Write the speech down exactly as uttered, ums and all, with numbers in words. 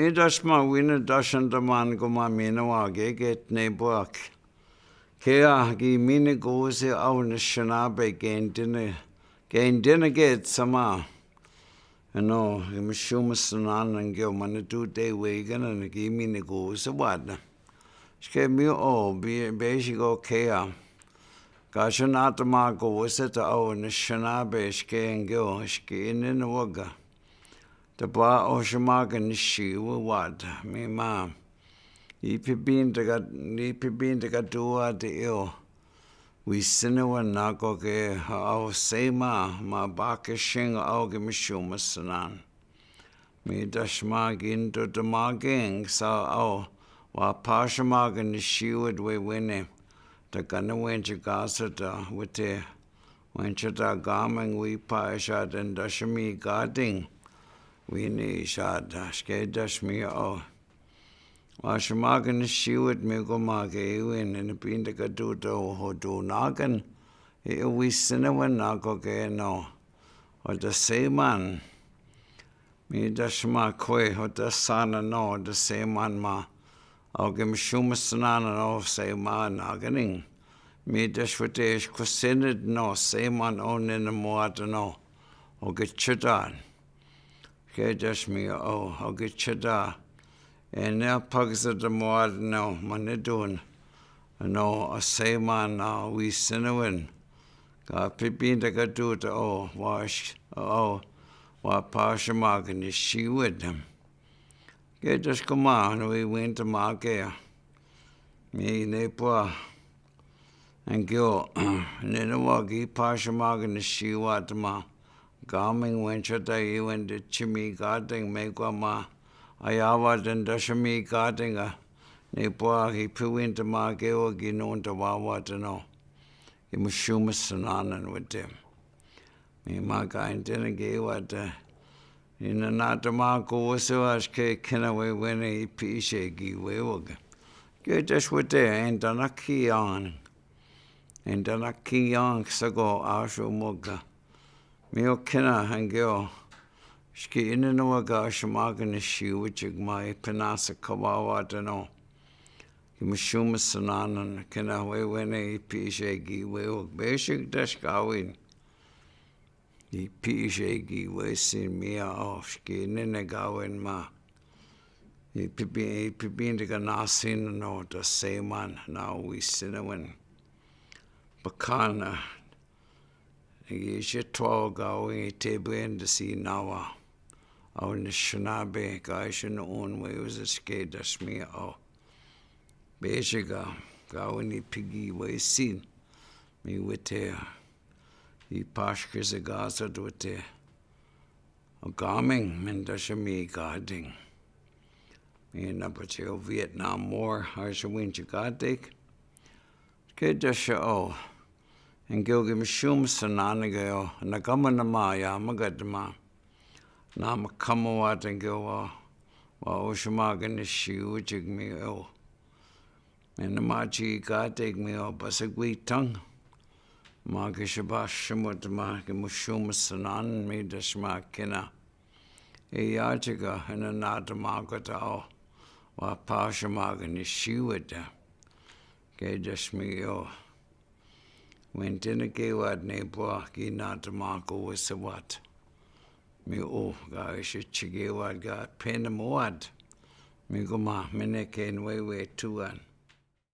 Itash ma wine dashen daman goma mine wa gege tnebwak. Kea gi mine gose au ne shinabe gendine, gendine get sama. Eno, gi mishuma sinanan geo mane tu te wegana ne gi mine gose wada. Shke mi o, be, be shigo kea. Ga shanata ma gose ta au ne shinabe shke ngeo, shke inin waga. Ta ba o shimaka ne shiwa wada, mi ma. Ipibinda ga, ipibinda ga dua de eo. Wi sine wan nako ke au sema, ma bake shing au gi mishuma sanan. Mi dashma gin to damaking sa au, wa pashama gin shiwid we wene, ta gana wenche gasa ta wete, wenche ta gaming wi pa isha den dashmi gading, wi ni isha ta, shke dashmi au. Wa shama gin shiwid mi goma ke iwin, in pinda ka duto ho dunagan, e wi sine wan nako ke no, o ta seman. Mi dashma kwe, o ta sana no, o ta seman ma. Au gi mishuma sanana no, seman aganing. Mi dashwate ish kusinid no, seman o nina mwata no. O gi chitan. Ke dashmi o, o gi chita. Ene a pagsa ta mwata no, manidun. No, a seman a wi sinawin. Ga pipinda ga duta o, wa sh-, o, wa pashama gin shiwid. Ke dashkama, no wi winta ma ke. Mi ne pwa. Ngeo, nina wa gi pashama gin shiwa ta ma. Gaming wenche ta iwin de chimi gading me gwa ma. Ayawa den dashami gading a. Ne pwa gi piwin ta ma ke wa gi non ta wawa ta no. Gi mishuma sananan wete. Mi ma ka intene ge wata. Ina nata ma ko wase wa shke kena we wene ipishe gi we waga. Ke dashwate, enda na kiyan. Enda na kiyan sago asho moga. Mi o kena ngeo. Shke ina na waga shama gin shiwid chigma ipinasa kawawa ta no. Gi mishuma sananan kena we wene ipishe gi we waga. Beshik dashkawin. Ipishe gi we sin mi a o shke nina gawin ma. Ipipi, ipipinda ga nasin no ta seman na wi sinawin. Bakana. Gi she twa gawin itebwen da sinawa. Au ne shanabe ga she no un we uza shke dashmi o. Beshiga, gawin ipigi we sin. Mi wete a. Ipashke se gasa dwete. O gaming, men dashami gading. Mi na pache o Vietnam War, harsha winchi gadik. Ke dasha o. Ngeo gi mishuma sanana geo. Na kama na ma ya, magadma. Na makama wata ngeo wa. Wa o shama gin shiwid chigmi o. Ena ma chi gadik mi o basa gwi tang. Ma ke shaba shimot ma ke mushuma sanan mi dashma kena. E ya chiga ena nata ma kata o. Wa pashama gin shiwid a. Ke dashmi o. Wintena ke wad ne pwa ki nata ma ko wasa wad. Mi o ga ishe chige wad ga pena mo wad. Mi goma mene ken we we tuan.